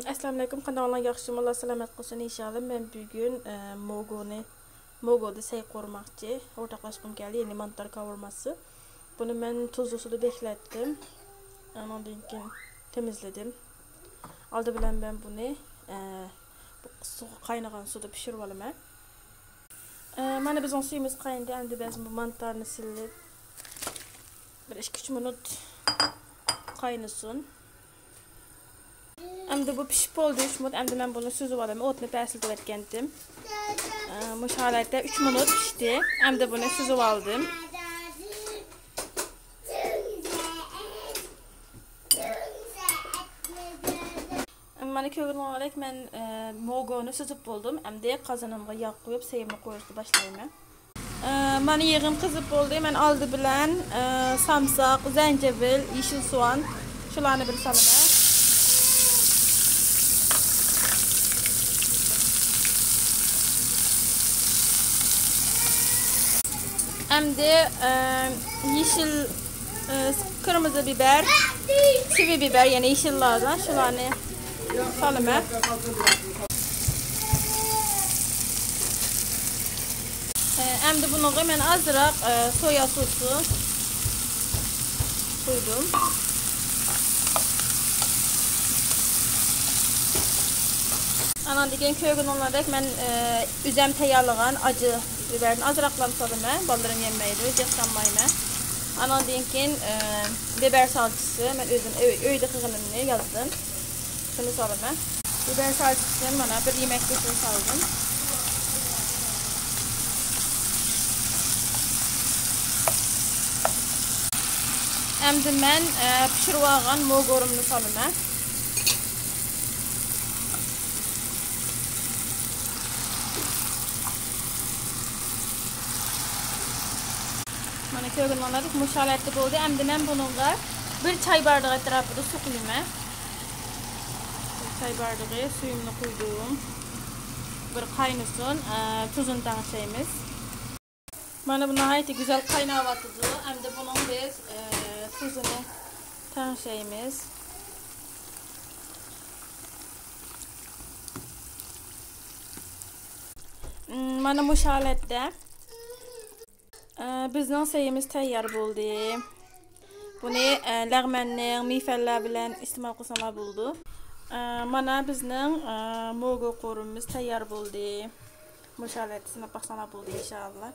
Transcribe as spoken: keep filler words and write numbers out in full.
ئەسسالامۇئەلەيكۇم، قانداقلاڭ ياخشىمۇ؟ ئاللا سالامەت قىلسۇن ئىنشاللا. مەن بۈگۈن، ئە، موگونى، موگودا سەي قورۇماقچى ئورتاقلاشقۇم كەلدى، يەنى مانتار قاۋۇرماقچى. بۇنى مەن تۇزلۇق سۇدا بېكلەتتىم. ئانىڭدىن كېيىن تېمىزلىدىم. ئالدى بىلەن مەن بۇنى، ئە، بۇ سۇغا، قاينىغان سۇدا پىشۇرۇۋالىمەن. ئە، مانا بىزنىڭ سۈيىمىز قاينىدى. ئەمدى بىز بۇ مانتارنى سېلىپ، بىر ئىككى ئۈچ مىنۇت قاينىسۇن. ئەمدى بۇ پىشىپ بولدى، ئۈچ مىنۇت. ئەمدى مەن بۇنى سۈزۈۋالىمەن. ئوتنى پەسىيتىۋەتكەنتىم. ئە، مۇشۇ ھالەتتە ئۈچ مىنۇت پىشتى. ئەمدى بۇنى سۈزۈۋالدىم. مانا كۆرگىنىڭىزدەك مەن، ئە، موگونى سۈزۈپ بولدۇم. ئەمدى قازىنىمغا ياغ قۇيۇپ، سەيىمنى قويۇشقا باشلايمەن. ئە، مانا يېغىم قىزىپ بولدى. مەن ئالدى بىلەن، ئە، سامساق، زەنجىۋىل، يېشىل سوئان، شۇلارنى بىر سالىمەن. ئەمدى، ئە، يېشىل، ئە، قىرمىزى بىبەر، چىۋى بىبەر، يەنى يېشىللاردىن شۇلارنى سالىمەن. ئە، ئەمدى بۇنىڭغا مەن ئازراق، ئە، سويا سوسى قۇيدۇم. ئاناندىن كېيىن كۆرگىنىڭلاردەك مەن، ئە، ئۆزەم تەييارلىغان ئاجى بىبەردىن ئازراقلا سالىمەن. بالىلىرىم يېمەيدۇ، جىقسانمايمەن. ئاناندىن كېيىن، ئە، بىبەر سالچىسى، مەن ئۆزۈم ئۆي-، ئۆيدە قىلغىنىمنى يازدىم. شۇنى سالىمەن. بىبەر سالچىسىدىن مانا بىر يېمەك قېشىق سالدىم. ئەمدى مەن، ئە، پىشۇرۇۋالغان موگورۇمنى سالىمەن. مانا كۆرگىنىڭلاردەك مۇشۇ ھالەتتە بولدى. ئەمدى مەن بۇنىڭغا بىر چاي باردىقى ئەتراپىدا سۇ قۇيىمەن. بىر چاي باردىقى سۈيۈمنى قۇيدۇم. بىر قاينىسۇن، ئە، تۇزىنى تەڭشەيمىز. مانا بۇ ناھايىتى گۈزەل قايناۋاتىدۇ. ئەمدى بۇنىڭ بىز، ئە، تۇزىنى تەڭشەيمىز. م، مانا مۇشۇ ھالەتتە، ئە، بىزنىڭ سەيىمىز تەييار بولدى. بۇنى، ئە، لەغمەننىڭ، مېيفەنلەر بىلەن ئىستېمال قىلساڭلار بولىدۇ. ئە، مانا بىزنىڭ، ئە، موگو قورۇمىمىز تەييار بولدى. مۇشۇ ھالەتتە سىناپ باقساڭلار بولدى ئىنشاللا.